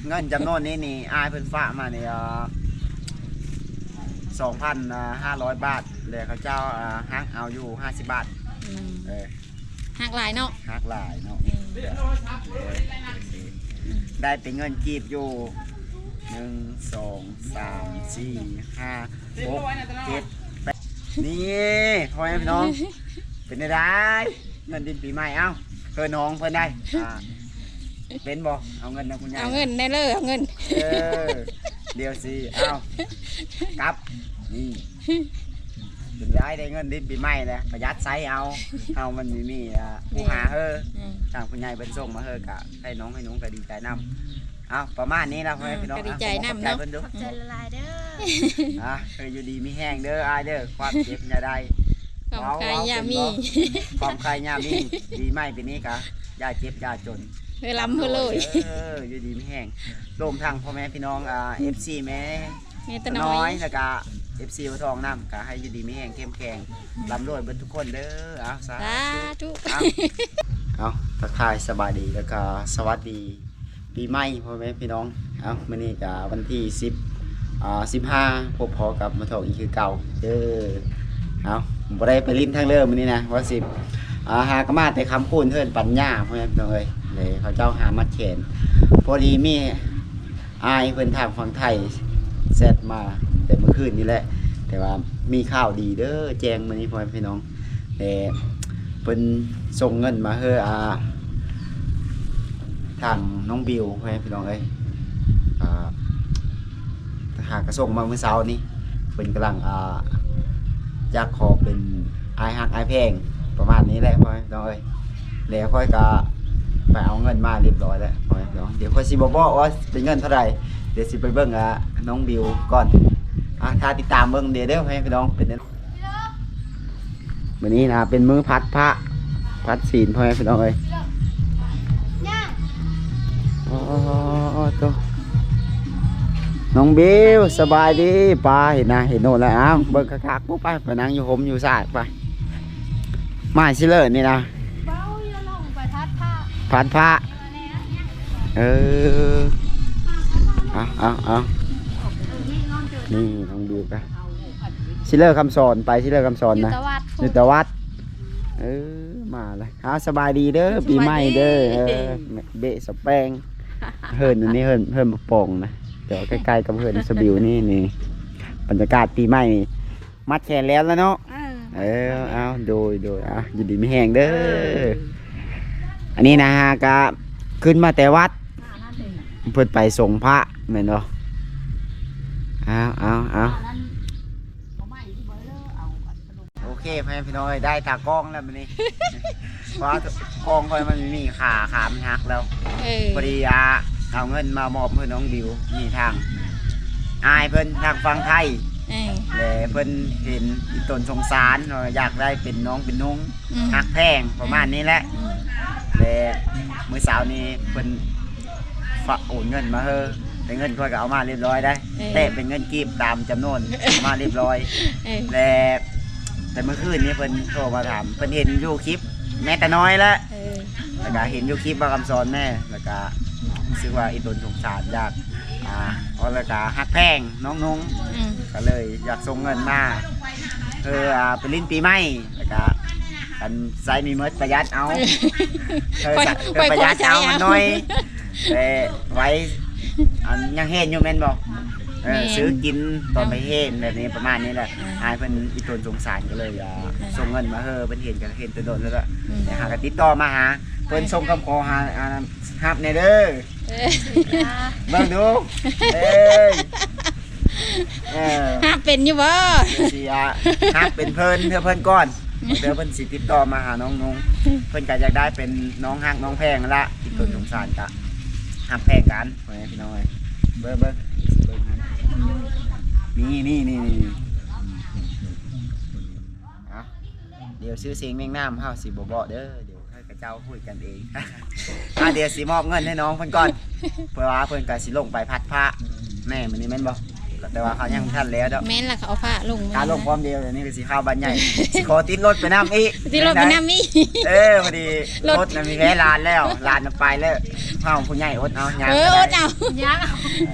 ເງິນຈຳນວນນີ້ນີ້ ອ້າຍເພິ່ນຝາກມານີ້ ເອີ ສອງພັນຫ້າຮ້ອຍບາດ ແລ້ວເຂົາເຈົ້າ ເອີ ຫັກເອົາຢູ່ຫ້າສິບບາດ. ອືມ ເອີ ຫັກຫຼາຍເນາະ ຫັກຫຼາຍເນາະ. ອືມ ໄດ້ເປັນເງິນກີບຢູ່ ໜຶ່ງ ສອງ ສາມ ສີ່ ຫ້າ ຫົກ ເຈັດ ແປດ ນີ້ ພໍ່ແມ່ພີ່ນ້ອງ ເປັນໄດ້ ເງິນດິນປີໃໝ່. ເອົ້າ ເອີ້ນນ້ອງເພິ່ນໄດ້ ອ່າ ເປັນບໍ່? ເອົາເງິນນຳຄຸນຍາຍ ເອົາເງິນແດ່ເລີ ເອົາເງິນ. ເອີ ດຽວຊິ ເອົາ ກັບ ນີ້ ເປັນໄດ້ ໄດ້ເງິນດິນປີໃໝ່ແລ້ວ ປະຢັດໃຊ້ເອົາ ເຮົາມັນມີ ມີ ອ່າ ຜູ້ຫາເຮີ ອືມ ທາງຜູ້ໃຫຍ່ເພິ່ນສົ່ງມາເຮີ ກະໃຫ້ນ້ອງໃຫ້ນຸງກະດີໃຈນຳ. ເອົາ ປະມານນີ້ລະ ພໍ່ແມ່ພີ່ນ້ອງ ກະດີໃຈນຳເນາະ ເພິ່ນດູ ຂອບໃຈຫຼາຍໆເດີ. ອ່າ ເອີ ຢູ່ດີມີແຮງເດີອ້າຍເດີ ຄວາມເຈັບຢ່າໄດ້ ຄວາມໄຄຢ່າມີ ຄວາມໄຄຢ່າມີ ປີໃໝ່ປີນີ້ກະຢ່າເຈັບຢ່າຈົນ ເຮີລຳເຮີລວຍ ເອີ ຢູ່ດີມີແຮງ ລວມທັງພໍ່ແມ່ພີ່ນ້ອງ ອ່າ ເອັຟຊີ ແມ່ ແມ່ຕານ້ອຍ ຕານ້ອຍ ແລ້ວກະ ເອັຟຊີ ພໍ່ທອງນຳ ກະໃຫ້ຢູ່ດີມີແຮງ ເຂັ້ມແຂງ ອືມ ລຳລວຍເບິດທຸກຄົນເດີ. ເອົາ ສາ ສາທຸ ເອົາ ເອົາ ທັກທາຍສະບາຍດີ ແລ້ວກະສະຫວັດດີ ປີໃໝ່ ພໍ່ແມ່ພີ່ນ້ອງ. ເອົ້າ ມື້ນີ້ກະວັນທີສິບ ອ່າ ສິບຫ້າ ພົບພໍ້ກັບມາທອງອີກຄືເກົ່າເດີ. ເອົ້າ ບໍ່ໄດ້ໄປຫຼິ້ນທາງເລີມື້ນີ້ນະ ວ່າຊິ ອ່າ ຫາກະມາແຕ່ຄຳຄູນເຮືອນປັນຍາ ພໍ່ແມ່ພີ່ນ້ອງເອີຍ ເລີຍເຂົາເຈົ້າຫາມັດແຂນ. ພໍດີມີອ້າຍເພິ່ນທາງຝັ່ງໄທແຊັດມາແຕ່ມື້ຄືນນີ້ແຫຼະ ແຕ່ວ່າມີຂ່າວດີເດີ ແຈ້ງມື້ນີ້ ພໍ່ແມ່ພີ່ນ້ອງ. ແຕ່ເພິ່ນສົ່ງເງິນມາເຮີ ອ່າ ທາງນ້ອງບິວ ພໍ່ແມ່ພີ່ນ້ອງເອີຍ ອ່າ ຫາກະສົ່ງມາມື້ເຊົ້ານີ້ ເພິ່ນກຳລັງ ອ່າ ຢາກຂໍເປັນອ້າຍຮັກອ້າຍແພງ ປະມານນີ້ແຫຼະ ພໍ່ແມ່ພີ່ນ້ອງເອີຍ. ແລ້ວຂ້ອຍກະໄປເອົາເງິນມາຮຽບຮ້ອຍແລ້ວ ພໍ່ແມ່ພີ່ນ້ອງ. ດຽວຂ້ອຍຊິບໍ່ບອກວ່າເປັນເງິນເທົ່າໃດ ດຽວຊິໄປເບິ່ງ ອ່າ ນ້ອງບິວກ່ອນ. ອ່າ ຖ້າຕິດຕາມເບິ່ງເດີ ເດີ ພໍ່ແມ່ພີ່ນ້ອງ ເປັນ ມື້ນີ້ນະ ເປັນມື້ພັດພະ ພັດສິນ ພໍ່ແມ່ພີ່ນ້ອງເອີຍ. ອໍ ໂຕ ນ້ອງບິວ ສະບາຍດີ. ປ້າ ເຫັນນະ ເຫັນໂນ່ນແລ້ວ. ອ້າວ ເບິ່ງຄັກໆ ໄປ ໄປນັ່ງຢູ່ຮົ່ມຢູ່ຊາກ ໄປ ມາຊິເລີນນີ້ນະ ເວົ້າຢູ່ ລົງໄປພັດພະ ພັດພະ. ເອີ ເອົາ ເອົາ ເອົາ ນີ້ນ້ອງບິວກະ ຊິເລີຄຳສອນ ໄປຊິເລີຄຳສອນນະ ຢູ່ຕະວັດພຸ້ນ ຢູ່ຕະວັດ. ເອີ ມາລະ ເອົາ ສະບາຍດີເດີ ສະບາຍດີ ປີໃໝ່ເດີ. ເອີ ເບະສະແປງ ເຮືອນອັນນີ້ເຮືອນ ເຮືອນບັກປອງນະ ແຕ່ວ່າໃກ້ໆກັບເຮືອນສະບິວນີ້ ນີ້ ບັນຍາກາດປີໃໝ່ນີ້ ມັດແຂນແລ້ວລະເນາະ. ເອີ ເອີ ເອົາ ໂດຍ ໂດຍ ອ່ະ ຢູ່ດີມີແຮງເດີ. ເອີ ອັນນີ້ນະ ຫາກະຂຶ້ນມາແຕ່ວັດ ອ່າ ນັ້ນເດ ເພິ່ນໄປສົງພະແມ່ນບໍ່? ເອົາ ເອົາ ເອົາ ໂອເຄ ພໍ່ແມ່ພີ່ນ້ອງເອີຍ ໄດ້ຕາກ້ອງແລ້ວມື້ນີ້ ເພາະວ່າກ້ອງຂ້ອຍມັນມີຂາ ຂາມັນຫັກແລ້ວ. ເອີ ພໍດີ ອ່າ ເອົາເງິນມາມອບໃຫ້ນ້ອງບິວ ນີ້ທາງອ້າຍເພິ່ນທາງຝັ່ງໄທ ເອີ ແລະເພິ່ນເຫັນອີຕົນສົງສານວ່າຢາກໄດ້ເປັນນ້ອງເປັນນຸ່ງ ອືມ ຮັກແພງ ປະມານນີ້ແຫຼະ. ອືມ ແລະມື້ເຊົ້ານີ້ເພິ່ນຝາກໂອນເງິນມາເຮີ ແຕ່ເງິນຂ້ອຍກໍເອົາມາຮຽບຮ້ອຍໄດ໋. ເອີ ແຕ່ເປັນເງິນກີບຕາມຈຳນວນ ເອົາມາຮຽບຮ້ອຍ. ເອີ ແລະແຕ່ມື້ຄືນນີ້ເພິ່ນໂທມາຖາມ ເພິ່ນເຫັນຢູ່ຄລິບແມ່ຕານ້ອຍລະ. ເອີ ແລ້ວກະເຫັນຢູ່ຄລິບບ່າວຄຳສອນແດ່ ແລ້ວກະຮູ້ສຶກວ່າອີຕົນສົງສານ ຢາກ ອ່າ ແລ້ວກະຮັກແພງນ້ອງນຸ່ງ ອືມ ກໍເລີຍຢາກສົ່ງເງິນມາ ເພື່ອ ອ່າ ໄປຫຼິ້ນປີໃໝ່ ແລ້ວກະ ອັນໃຊ້ມີໝົດປະຢັດເອົາ ເອີ ປະຢັດເອົາ ມັນໜ້ອຍ ແຕ່ໄວ້ ອັນຍັງເຫັນຢູ່ແມ່ນບໍ່? ເອີ ແມ່ນ ຊື້ກິນຕອນໄປເຫັນແບບນີ້ ປະມານນີ້ແຫຼະ. ເອີ ອ້າຍເພິ່ນອີຕົນສົງສານກໍເລີຍ ອ່າ ເອີ ສົ່ງເງິນມາເຮີ ເພິ່ນເຫັນກໍເຫັນແຕ່ດົນແລ້ວລະ. ອືມ ແຕ່ຫາກໍຕິດຕໍ່ມາຫາ ເພິ່ນ ເອີ ສົ່ງຄຳຂໍຫາ ອ່າ ຮັບແດ່ເດີ. ເອີ ເບິ່ງດູ ເອີຍ ເອີ ຮັບເປັນຢູ່ບໍ່? ຊິ ອ່າ ຮັບເປັນເພິ່ນ ເທື່ອເພິ່ນກ່ອນ ເທື່ອເພິ່ນຊິຕິດຕໍ່ມາຫານ້ອງນຸ່ງ. ເພິ່ນກໍຢາກໄດ້ເປັນນ້ອງຮັກນ້ອງແພງຫັ້ນລະ ອີຕົນສົງສານກະຮັກແພງກັນ ພໍ່ແມ່ພີ່ນ້ອງເອີຍ. ເບິ່ງ ເບິ່ງ ເບິ່ງ ນີ້ ນີ້ ນີ້ ນີ້ ເອົາ ດຽວຊື່ສຽງນຽງນາມເຮົາຊິບໍ່ບອກເດີ ດຽວໃຫ້ເຂົາເຈົ້າຄຸຍກັນເອງ. ອ່າ ດຽວຊິມອບເງິນໃຫ້ນ້ອງເພິ່ນກ່ອນ ເພາະວ່າເພິ່ນກໍຊິລົງໄປພັດພະແດ່ມື້ນີ້ແມ່ນບໍ່? ແຕ່ວ່າເຮົາຍັງບໍ່ທັນແລ້ວດອກ. ແມ່ນລະ ເຂົາເອົາຜ້າລົງມາ ຖ້າລົງພ້ອມດຽວນີ້ກໍຊິເຂົ້າບ້ານໃຫຍ່ ຊິຂໍຕິດລົດໄປນຳອີກ ຕິດລົດໄປນຳອີກ. ເອີ ພໍດີ ລົດ ລົດນະມີແມ່ຫຼານແລ້ວ ຫຼານນະໄປແລ້ວ ເຮົາຜູ້ໃຫຍ່ອົດເອົາ ຍ່າງ ເອີ ກໍໄດ້ ອົດເອົາ ຍ່າງເອົາ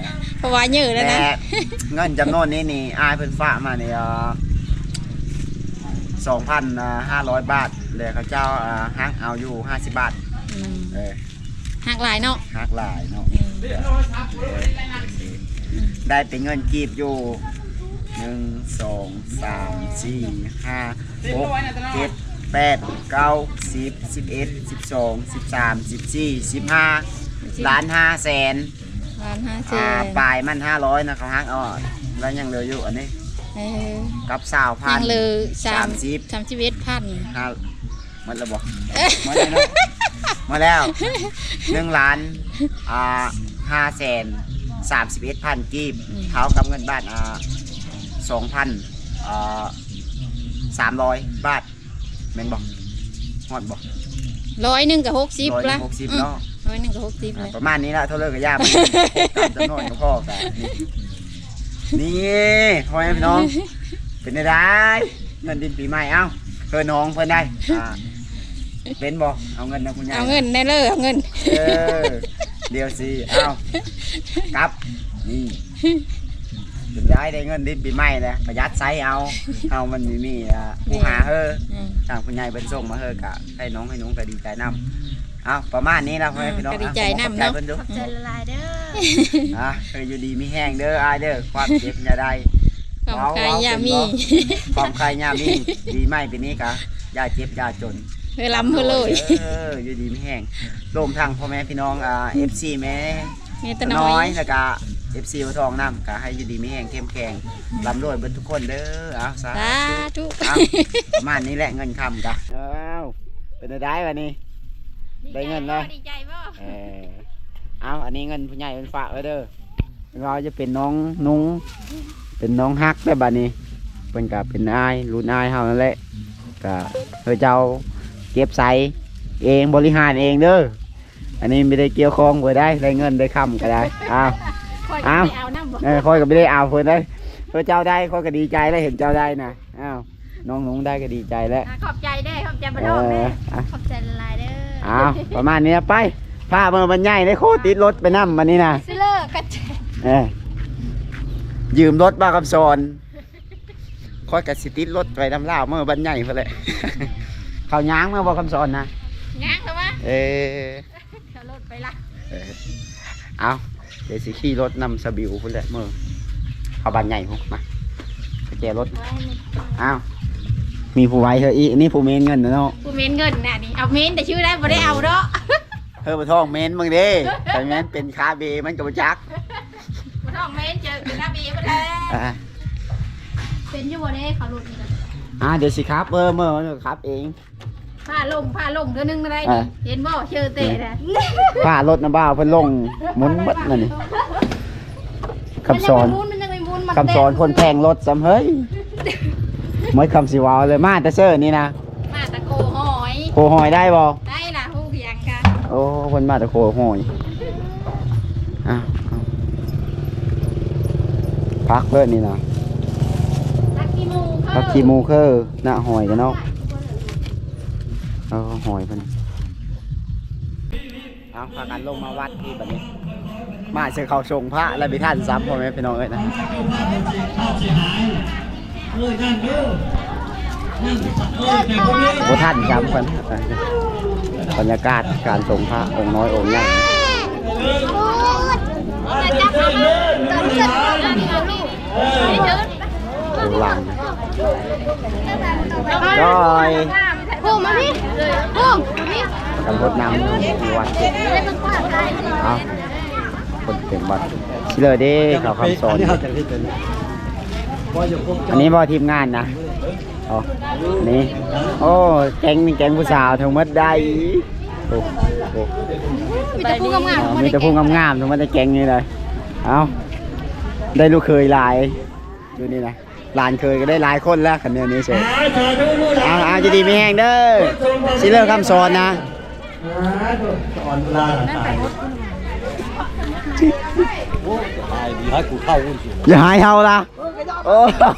ເພາະວ່າເຍີແລ້ວນະ. ແລະ ເງິນຈຳນວນນີ້ນີ້ ອ້າຍເພິ່ນຝາກມານີ້ ເອີ ສອງພັນຫ້າຮ້ອຍບາດ ແລະ ເຂົາເຈົ້າ ອ່າ ຫັກເອົາຢູ່ຫ້າສິບບາດ. ອືມ ເອີ ຫັກຫຼາຍເນາະ ຫັກຫຼາຍເນາະ. ອືມ ໄດ້ເປັນເງິນກີບຢູ່ ໜຶ່ງ ສອງ ສາມ ສີ່ ຫ້າ ຫົກ ເຈັດ ແປດ ເກົ້າ ສິບ ສິບເອັດ ສິບສອງ ສິບສາມ ສິບສີ່ ສິບຫ້າ ລ້ານຫ້າແສນ ລ້ານຫ້າແສນ ອ່າ ປາຍມັນຫ້າຮ້ອຍນະ ເຂົາຫັກອອກ ແລ້ວຍັງເຫຼືອຢູ່ອັນນີ້ ເອີ ກັບຊາວພັນ ຍັງເຫຼືອສາມ ສາມສິບ ສາມສິບເອັດພັນ ຫ້າ ໝົດແລ້ວບໍ່? ໝົດແລ້ວເນາະ ໝົດແລ້ວ ໜຶ່ງລ້ານ ອ່າ ຫ້າແສນສາມສິບເອັດພັນກີບ ອືມ ເທົ່າກັບເງິນບາດ ອ່າ ສອງພັນ ອ່າ ສາມຮ້ອຍບາດ ແມ່ນບໍ່? ຮອດບໍ່? ຮ້ອຍໜຶ່ງກໍຫົກສິບ ຮ້ອຍໜຶ່ງ ລະ ຫົກສິບເນາະ ອືມ ຮ້ອຍໜຶ່ງກໍຫົກສິບ ອ່າ ລະ ປະມານນີ້ລະ ເທົ່າເລີກກໍຢ່າ ມັນຄົບຕາມຈຳນວນກໍພໍກໍ ນີ້ ນີ້ ພໍ່ແມ່ພີ່ນ້ອງ ເປັນໄດ້ ເງິນດິນປີໃໝ່ ເອົ້າ ເພິ່ນນ້ອງເພິ່ນໄດ້ ອ່າ ເປັນບໍ່? ເອົາເງິນນຳຄຸນຍາຍ ເອົາເງິນແດ່ເລີ ເອົາເງິນ ເອີ ດຽວຊິ ເອົາ ກັບ ນີ້ ເປັນໄດ້ ໄດ້ເງິນດິນປີໃໝ່ແລ້ວ ປະຢັດໃຊ້ເອົາ ເຮົາມັນມີ ມີ ອ່າ ຜູ້ຫາເຮີ ອືມ ທາງຜູ້ໃຫຍ່ເພິ່ນສົ່ງມາເຮີ ກະໃຫ້ນ້ອງໃຫ້ນຸ່ງກະດີໃຈນຳ. ເອົາ ປະມານນີ້ລະ ພໍ່ແມ່ພີ່ນ້ອງ ກະດີໃຈນຳເນາະ ຂອບໃຈເພິ່ນດູ ຂອບໃຈຫຼາຍໆເດີ ອ່າ ເອີ ຢູ່ດີມີແຮງເດີອ້າຍເດີ ຄວາມເຈັບຢ່າໄດ້ ຄວາມໄຂ້ຢ່າມີ ຄວາມໄຂ້ຢ່າມີ ປີໃໝ່ປີນີ້ກະຢ່າເຈັບຢ່າຈົນ ເຮີລຳເຮີລວຍ ເອີ ຢູ່ດີມີແຮງ ລວມທັງພໍ່ແມ່ພີ່ນ້ອງ ອ່າ ເອັຟຊີ ແມ່ ແມ່ຕານ້ອຍ ຕານ້ອຍ ແລ້ວກະ ເອັຟຊີ ບ່າວທອງນຳ ກະໃຫ້ຢູ່ດີມີແຮງ ເຂັ້ມແຂງ ອືມ ລ່ຳລວຍເບິດທຸກຄົນເດີ ເອົາ ສາ ສາທຸ ທຸ ເອົາ ປະມານນີ້ແຫຼະ ເງິນຄຳກະ ເອົາ ເປັນໄດ້ບາດນີ້ ດີໃຈ ໄດ້ເງິນແລ້ວ ບໍ່? ດີໃຈບໍ່? ເອີ ເອົາ ອັນນີ້ເງິນຜູ້ໃຫຍ່ເພິ່ນຝາກໄວ້ເດີ ເພິ່ນວ່າຈະເປັນນ້ອງນຸ່ງ ເປັນນ້ອງຮັກແລ້ວບາດນີ້ ເພິ່ນກະເປັນອ້າຍ ລຸ້ນອ້າຍເຮົານັ້ນແຫຼະ ກະເຂົາເຈົ້າເກັບໃສ່ເອງ ບໍລິຫານເອງເດີ. ອັນນີ້ບໍ່ໄດ້ກ່ຽວຂ້ອງເພິ່ນໄດ້ ໄດ້ເງິນໄດ້ຄຳກໍໄດ້ ອ້າວ ຂ້ອຍກໍບໍ່ໄດ້ເອົານຳ ເອີ ຂ້ອຍກໍບໍ່ໄດ້ເອົາເພິ່ນໄດ້ ເອີ ເຈົ້າໄດ້ ຂ້ອຍກໍດີໃຈແລ້ວ ເຫັນເຈົ້າໄດ້ນະ ອ້າວ ນ້ອງນຸ່ງໄດ້ກໍດີໃຈແລ້ວ ອ່າ ຂອບໃຈເດີ ຂອບໃຈປະທອງເດີ ເອີ ອ່ະ ຂອບໃຈຫຼາຍໆເດີ ອ້າວ ປະມານນີ້ລະ ໄປ ພາເມືອບ້ານໃຫຍ່ເດີ ຂໍຕິດລົດໄປນຳບັດນີ້ນະ ຊິເລີກກັນ ເອີ ຢືມລົດບ່າວຄຳສອນ ຂ້ອຍກໍຊິຕິດລົດໄປນຳລາວເມືອບ້ານໃຫຍ່ພຸ້ນແຫຼະ ເຂົາຍ່າງເມືອບໍ່ຄຳສອນນະ ຍ່າງແລ້ວວະ ເອີ ເຂົາລົດໄປລະ ເອີ ເອົາ ດຽວຊິຂີ່ລົດນຳສະບິວພຸ້ນແຫຼະເມືອ ເຂົ້າບ້ານໃຫຍ່ພຸ້ນ ມາ ກະແຈລົດ ອ້າວ ມີຜູ້ໄວເຮີອີກ ນີ້ຜູ້ເມນເງິນນະເນາະ ຜູ້ເມນເງິນນະນີ້ ເອົາເມນແຕ່ຊື່ໄດ້ ບໍ່ໄດ້ເອົາເນາະ ເຮີ ປະທ້ອງເມນເບິ່ງເດ້ ໄປແມ່ນເປັນຄາເບມັນກໍບໍ່ຈັກ ປະທ້ອງເມນເຈີເປັນຄາເບບໍ່ແທ້ ອ່າ ເປັນຢູ່ບໍ່ເດ້ ເຂົາລົດນີ້ນະ ອ່າ ດຽວຊິຂັບ ເອີ ເມືອມັນກໍຂັບເອງ ພາລົງ ພາລົງເທື່ອໜຶ່ງໄດ້ ອ່າ ເຫັນບໍ່ ເຊີແຕ່ນະ ພາລົດນຳບ່າວເພິ່ນລົງ ໝຸນໝົດນັ້ນນີ້ ຄຳສອນ ມັນຍັງໄປໝຸນ ມັນຍັງໄປໝຸນ ມັນ ຄຳສອນຄົນແພງລົດຊ້ຳເຮີ້ຍ ໝົດຄຳຊິເວົ້າເລີຍ ມາແຕ່ເຊີນີ້ນະ ມາແຕ່ໂຄຫອຍ ໂຄຫອຍໄດ້ບໍ່? ໄດ້ລະ ຮູ້ພຽງກະ ໂອ້ ເພິ່ນມາແຕ່ໂຄຫອຍ ອ່ະ ຜັກເລີຍນີ້ນະ ຜັກຂີ້ໝູເຄີ ຜັກຂີ້ໝູເຄີ ນະຫອຍກັນເນາະ ເອີ ຫອຍເພິ່ນ ເອົາ ພາກັນລົງມາວັດທີ່ບັດນີ້ ມາເຊື່ອເຂົ້າຊົງພະແລ້ວບໍ່ທັນຊ້ຳ ພໍ່ແມ່ພີ່ນ້ອງເອີຍນະ ບໍ່ທັນຊ້ຳເພິ່ນ ບັນຍາກາດການຊົງພະ ອົງນ້ອຍອົງໃຫຍ່ ເອີ ຫຼັງ ໂດຍ ພູມ ມາພີ້ ພູມ ມາພີ້ ກຳນົດນຳຢູ່ວັດ ເອົາ ຄົນເຕັມວັດ ຊິເລີເດ້ ເຂົາຄຳສອນ ອັນນີ້ບໍ່ທີມງານນະ ເອົາ ນີ້ ໂອ້ ແກ້ງນີ້ແກ້ງຜູ້ສາວທັງໝົດໄດ໋ ໂອ້ ໂອ້ ມີແຕ່ຜູ້ງາມໆ ເອີ ມີແຕ່ຜູ້ງາມໆ ທັງໝົດໃນແກ້ງນີ້ເລີຍ ເອົາ ໄດ້ລູກເຂີຍຫຼາຍ ຢູ່ນີ້ນະ ຫຼານເຂີຍກໍໄດ້ຫຼາຍຄົນແລ້ວ ຄັນແນວນີ້ເຊີ ເອົາ ຢູ່ດີມີແຮງເດີ ຊິເລີຄຳສອນນະ ສອນລາວ ໂອ້ ສະບາຍດີ ໃຫ້ກູເຂົ້າພຸ້ນຊິ ຢ່າໃຫ້ເຮົາລະ ໂອ້ ນາ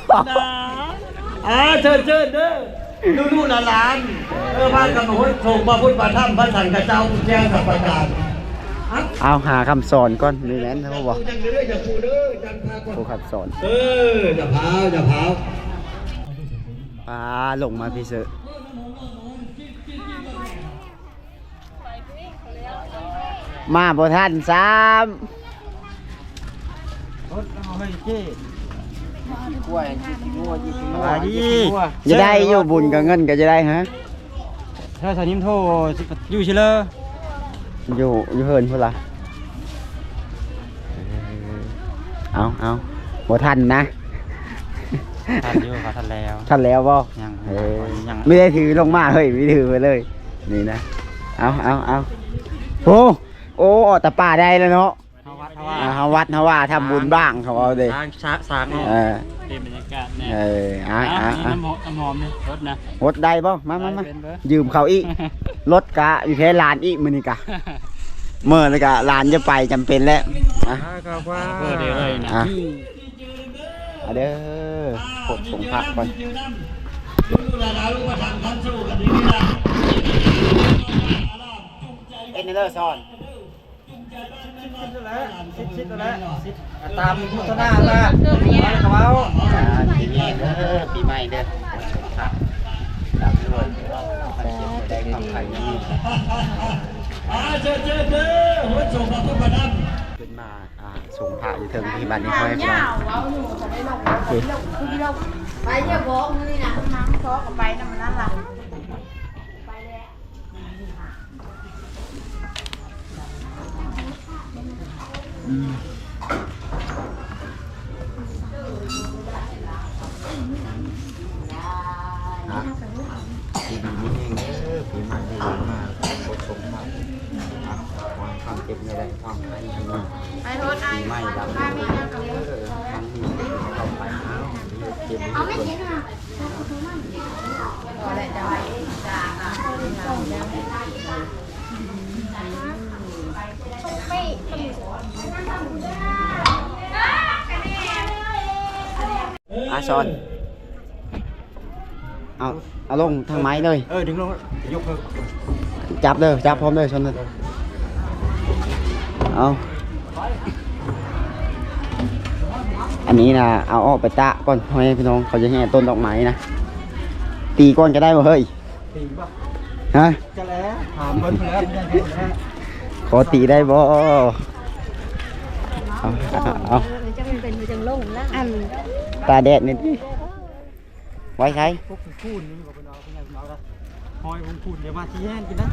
ອ່າ ເຊີນໆ ເດີ ລູກໆ ຫຼານໆ ເອີ ພາກັນມາໂຮດໂສມພະພຸດພະທຳພະສັງຄະເຈົ້າ ແຈ້ງສັບປະການ. ເອົາ ຫາຄຳສອນກ່ອນ ນີ້ແມ່ນບໍ່? ຜູ້ຄຳສອນ ເອີ ຢ່າພາວ ຢ່າພາວ ອ່າ ລົງມາພີ້ເຊີ. ມາບໍ່ທັນຊ້ຳ ລົດເອົາໃຫ້ເຈ້ ສະບາຍດີ ຢ່າໄດ້ຢູ່ ບຸນກັບເງິນກໍຢ່າໄດ້ ຮະ ຖ້າສານິມໂທ ຢູ່ຊິເລີ ຢູ່ ຢູ່ເຮືອນພຸ້ນລະ. ເອີ ເອົາ ເອົາ ບໍ່ທັນນະ ທັນຢູ່ ເຂົາທັນແລ້ວ ທັນແລ້ວບໍ່? ຍັງ ເອີ ຍັງ ມີແຕ່ຖືລົງມາເຮີ້ຍ ມີຖືໄປເລີຍ ນີ້ນະ ເອົາ ເອົາ ເອົາ ໂອ້ ໂອ້ ອອກແຕ່ປ່າໄດ້ແລ້ວເນາະ ເຮົາວັດ ເຮົາວ່າ ອ່າ ເຮົາວັດ ເຮົາວ່າທຳບຸນບ້າງ ເຂົາເວົ້າເດ້ ສ້າງ ສ້າງ ສ້າງເນາະ ເອີ ເປັນບັນຍາກາດແນ່ ເອີ ອ່ະ ອ່ະ ອ່ະ ນ້ຳຫອມ ນ້ຳຫອມນີ້ ລົດນະ ລົດໄດ້ບໍ່? ມາ ມາ ມາ ໄດ້ ເປັນເບີ ຢືມເຂົາອີກ ລົດກະຢູ່ແທ້ຫຼານອີກ ມື້ນີ້ກະ ເມື່ອນີ້ກະຫຼານຈະໄປ ຈຳເປັນແລ້ວ ອ່ະ ເອີ ດຽວເລີຍນະ ອ່ະ ເອົາເດີ ກົດສົ່ງພະກ່ອນ ເຮັດແນ່ເດີ ສອນ ຊິດໆ ນັ້ນແຫຼະ ຊິດ ຕາມໂຄສະນາລະ ເວົ້າ ອ່າ ດີແຮງເດີ ປີໃໝ່ເດີ ສຸຂະ ລ່ຳລວຍ ຄວາມເຈັບບໍ່ໄດ້ ຄວາມໄຂ້ຍັງມີ ອ່າ ເຊີນໆ ເດີ ຫົວໂສມພະພຸດພະທຳ ຂຶ້ນມາ ອ່າ ສົງພະຢູ່ເທິງທີ່ບ້ານນີ້ ພໍ່ແມ່ພີ່ນ້ອງ ໄປເດີ ບໍ່ ມື້ນີ້ນະ ນາງຊອກກໍໄປນຳ ມັນນັ້ນລະ ໄປແລ້ວ ອືມ ອ່ະ ຢູ່ດີມີແຮງເດີ ປີໃໝ່ນີ້ມາ ຄົບສົງມາ ອ່ະ ຄວາມເຈັບຢ່າໄດ້ ຄວາມໄຂ້ຢ່າມີ ໄປໂທດອ້າຍ ປີໃໝ່ລຳລວຍເດີ ທາງນີ້ເຂົ້າໄປ ເອົາ ເຈັບເດີ ອາ ສອນ ເອົາ ເອົາລົງທາງໄມ້ເລີຍ ເອີ ດຶງລົງ ຍົກເລີຍ ຈັບເດີ ຈັບພ້ອມເດີ ຊົນເດີ ເອົາ ອັນນີ້ນະ ເອົາອອກໄປຕາກກ່ອນ ພໍ່ແມ່ພີ່ນ້ອງ ເຂົາຈະແຫ່ຕົ້ນດອກໄມ້ນະ ຕີກ່ອນກໍໄດ້ບໍ່ເຮີ້ຍ? ຕີບໍ່? ຮະ? ຈະແລ້ວ ຖາມເພິ່ນແລ້ວ ຂໍຕີໄດ້ບໍ່? ເອົາ ເອົາ ເອົາ ເອີ ຈັ່ງມັນເປັນ ມັນຈັ່ງລົງລະ ອັນ ຕາແດດນີ້ຕິ ໄວ້ໃສ? ພວກຄູນນີ້ກໍເພິ່ນເອົາ ເພິ່ນເອົາລະ ຫອຍຂອງຄູນ ດຽວມາທີ່ແຮນກິນນະ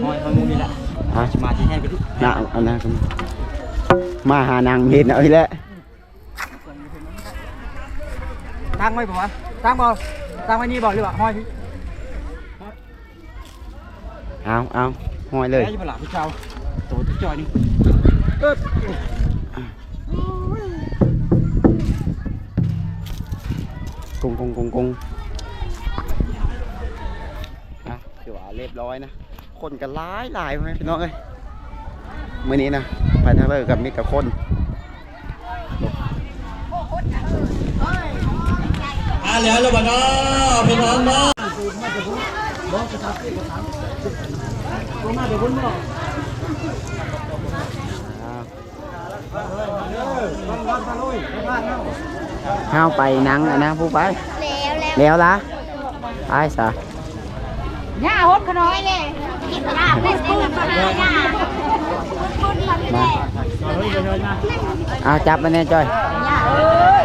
ຫອຍຂອງໝູ່ນີ້ລະ ອ່າ ຊິມາທີ່ແຮນກິນ ນະ ອັນນັ້ນ ມາຫານາງເຫັນເອົາອີກແລ້ວ. ຕັ້ງໄວ້ບໍ່ວະ? ຕັ້ງບໍ່? ຕັ້ງໄວ້ນີ້ບໍ່ ຫຼືວ່າຫ້ອຍພີ້? ເອົາ ເອົາ ຫ້ອຍເລີຍ ໄດ້ຢູ່ບໍ່ລະ ຜູ້ເຈົ້າ? ໂຕຕິດຈ່ອຍນີ້ ເອີບ ກົງ ກົງ ກົງ ກົງ ອ່ະ ຖືວ່າລຽບຮ້ອຍນະ. ຄົນກໍຫຼາຍໆ ພໍ່ແມ່ພີ່ນ້ອງເອີຍ ມື້ນີ້ນະ ໄປທາງໃດກໍມີແຕ່ຄົນ. ອ່າ ແລ້ວລະບໍ່ເນາະ ພີ່ນ້ອງເນາະ ເຮົາໄປນັ່ງອັນນະ ຜູ້ໄປ ແລ້ວ ແລ້ວ ແລ້ວລະ ໄປຊະ ຍ່າຫົດຂະນ້ອຍແຫຼະ ມາ ເອົາ ຈັບມາແນ່ ຈ້ອຍ ເອີຍ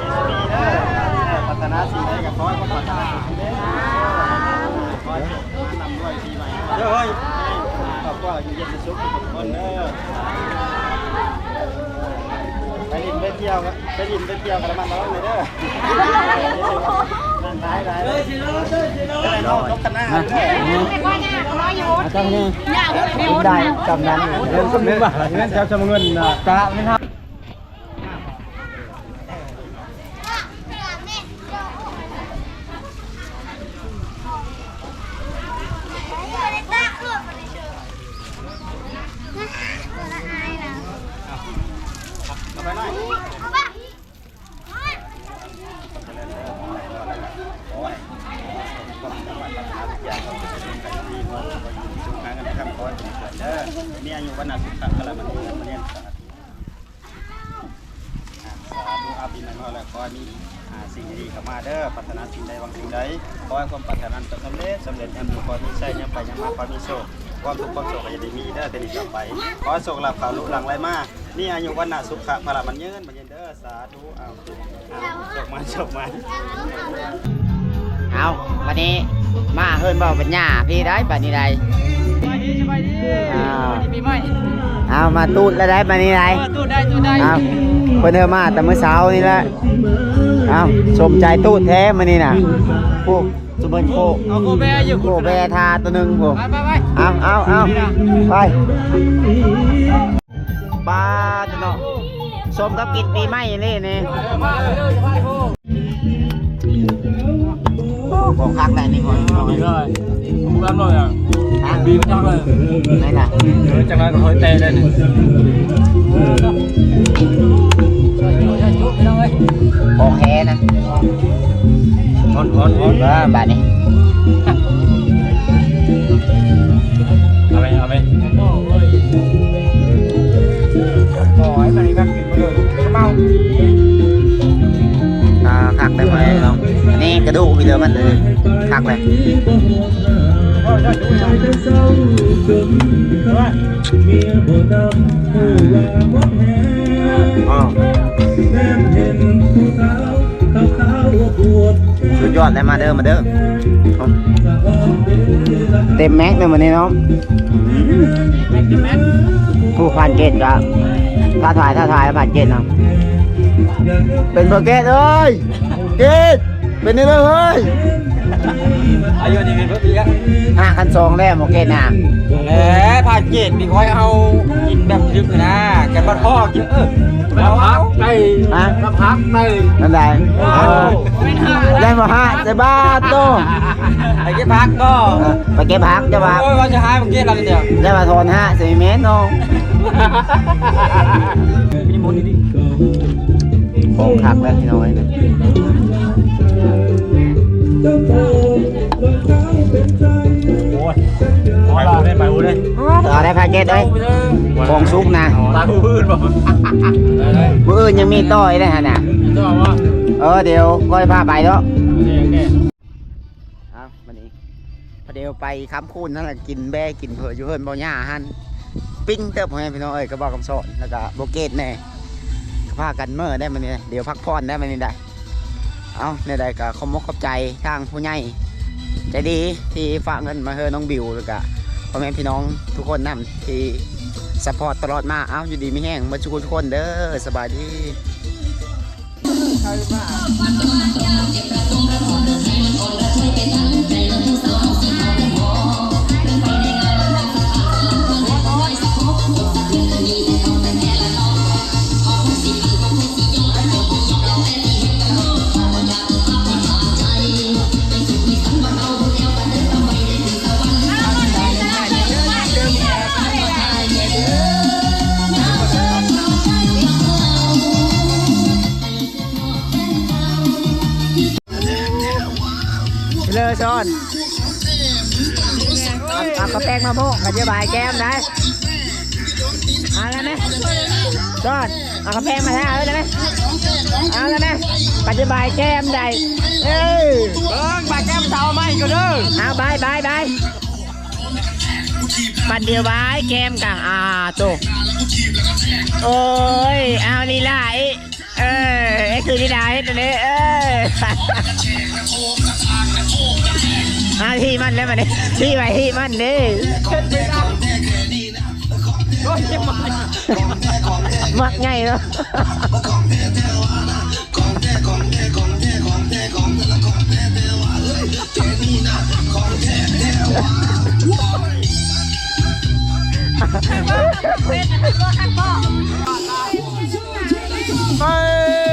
ພັດທະນາສິ່ງໃດກໍຂໍໃຫ້ພັດທະນາ ເດີ ເຮີ້ຍ ຄອບຄົວຢູ່ເຢັນເປັນສຸກທຸກຄົນເດີ ໄປຫຼິ້ນໄປທ່ຽວ ໄປຫຼິ້ນໄປທ່ຽວກັນລະມັດລະວັງເດີ ນັ້ນຫຼາຍໆ ເດີ ຊິລອດ ເດີ ຊິລອດ ເດີ ເອົາ ຈົບກັນນະ ເດີ ອາຈານນີ້ ໄດ້ ຈຳນັ້ນ ເງິນ ເງິນ ເງິນ ຈຳເງິນນະ ກະແມ່ນ ເ ມີອາຍຸວັນນະສຸຂະພະລະມະນີ ສາທຸ ອາ ປີໃໝ່ມາແລ້ວ ຂໍໃຫ້ມີ ອ່າ ສິ່ງດີໆເຂົ້າມາເດີ ປາດຖະໜາສິ່ງໃດຫວັງສິ່ງໃດ ຂໍໃຫ້ຄວາມປາດຖະໜາຕົງສຳເລັດ ສຳເລັດຍາມຢູ່ ຂໍມີໄຊຍາມໄປຍາມມາ ຂໍມີໂຊກ ຄວາມທຸກຄວາມໂສກກໍຢ່າໄດ້ມີເດີ ແຕ່ນີ້ຕໍ່ໄປ ຂໍໂຊກລາບເຂົ້າລຸຫຼັ່ງໄຫຼມາ ມີອາຍຸວັນນະສຸຂະພະລະໝັ້ນຍືນ ໝັ້ນຍືນເດີ ສາທຸ ເອົາ ເອົາ ໂຊກໝານ ໂຊກໝານ ເອົາ ບັດນີ້ມາເຮືອນເວົ້າປັນຍາ ພີ່ໄດ໋ ບັດນີ້ໄດ໋ ສະບາຍດີ ສະບາຍດີ ອ່າ ສະບາຍດີປີໃໝ່ ເອົາ ມາຕູດແລ້ວໄດ໋ ບັດນີ້ໄດ໋ ເອີ ຕູດໄດ້ ຕູດໄດ້ ເອົາ ເພິ່ນເດີມາແຕ່ມື້ເຊົ້ານີ້ແຫຼະ ເອົາ ສົມໃຈຕູດແທ້ມື້ນີ້ນະ ໂອ້ ຊຸມເພິ່ນໂຄ ເອົາໂຄແບຢູ່ ໂຄແບທາໂຕໜຶ່ງພຸ້ນ ໄປ ໄປ ໄປ ເອົາ ເອົາ ເອົາ ໄປ ປາດເນາະ ສົມກັບກິນປີໃໝ່ນີ້ນີ້ ເອີ ມາເລີຍ ໄປໂຄ ຂອງຄັກໄດ໋ນີ້ ຂອງ ຂອງ ດີເລີຍ ຮະ ດີຈັງເລີຍ ແມ່ນນະ ເອີ ຈັ່ງນັ້ນກໍຄ່ອຍແຕະໄດ້ນີ້ ຂອງແທ້ນະ ຮ້ອນໆໆ ເອີ ບາດນີ້ ເອົາໄປ ເອົາໄປ ໂອ້ຍ ມັນແບບກິນບໍ່ເລີຍ ເມົາ ອ່າ ຄັກໄດ໋ ພໍ່ແມ່ພີ່ນ້ອງ ນີ້ກະດູກມີເດີມັນ ເອີ ຄັກເລີຍ ອ້າວ ສຸດຍອດເລີຍ ມາເດີ ມາເດີ ເຕັມແມັກເລີຍມື້ນີ້ເນາະ ຜູ້ຜ່ານເກດກະທ້າທາຍ ທ້າທາຍຜ່ານເກດເນາະ ເປັນບໍ່ເກດເອີຍ ເກດ ເປັນແນວໃດເຮີ້ຍ ອາຍຸນີ້ເປັນເພິ່ນອີກ ຫ້າ ຄັນສອງແລ້ວບໍ່ເກດນະ ແຫຼະ ພາເກດນີ້ຂ້ອຍເອົາກິນແບບຖືກນະ ກັນບັດພໍກິນ ເອີ ນ້ຳຜັກໄກ່ ຮະ ນ້ຳຜັກໄກ່ ອັນໃດ ເອີ ເອີ ແລ້ວບໍ່ຮະ ໃສ່ບາດໂຕ ໄປເກັບຜັກກໍ ເອີ ໄປເກັບຜັກ ຈະວ່າ ໂອ້ຍ ວ່າຈະຫາໄປເກັບແລ້ວນີ້ ຈະວ່າຖອນຮະ ໃສ່ແມ່ນເນາະ ຂອງຄັກແລ້ວພີ່ນ້ອງເອີຍ ໂອ້ຍ ໄປບໍ່ໄດ້ ໄປບໍ່ໄດ້ ເອົາໄດ້ພາເກັດເອີຍ ຂອງສຸກນະ ຕາຍຜູ້ອື່ນບໍ່ ມື້ອື່ນຍັງມີຕໍ່ອີກເດ້ຫັ້ນນະ ຕໍ່ບໍ່ ເອີ ດຽວຂ້ອຍພາໄປເນາະ ໂອເຄ ໂອເຄ ເອົາ ບັດນີ້ ພະເດວໄປຄຳຄູນຫັ້ນລະ ກິນແບ້ກິນເຜີຢູ່ເຮືອນບໍ່ຍ່າຫັ້ນ ປີ້ງເຕີບ ພໍ່ແມ່ພີ່ນ້ອງເອີຍ ກັບບ່າວຄຳສອນ ແລ້ວກະບໍ່ເກດແດ່ ພາກັນເມີໄດ້ມື້ນີ້ ດຽວພັກຜ່ອນໄດ້ມື້ນີ້ໄດ້ ເອົາ ແນວໃດກະຂອບອົກຂອບໃຈທາງຜູ້ໃຫຍ່ໃຈດີ ທີ່ຝາກເງິນມາໃຫ້ນ້ອງບິວ ແລ້ວກະພໍ່ແມ່ພີ່ນ້ອງທຸກຄົນນຳ ທີ່ຊັບພອດຕະຫຼອດມາ ເອົາ ຢູ່ດີມີແຮງເບິດທຸກຄົນເດີ ສະບາຍດີ. ເລີຊອນ ເອົາ ເອົາກະແຟງມາໂພກ ກະຈະບາຍແກ້ມໄດ້ ເອົາແລ້ວແມ ຊອນ ເອົາກະແຟງມາແທ້ ເອົາແລ້ວແມ ເອົາແລ້ວແມ ກະຈະບາຍແກ້ມໄດ້ ເອີ ເບິ່ງ ບາຍແກ້ມເຊົາມາອີກເດີ ເອົາ ບາຍ ບາຍ ບາຍ ບັດດຽວບາຍແກ້ມກະ ອ່າ ໂຕ ໂອ້ຍ ເອົາລີລາອີກ ເອີ ຄືລີລາເຮັດອັນນີ້ ເອີ ອ່າ ທີ່ມັນແລ້ວບັດນີ້ ທີ່ໄວ້ທີ່ມັນເດ້ ມັກໃຫຍ່ເນາະ ເປັນອັນນີ້ບໍ່ທັນບໍ່ ເອີ.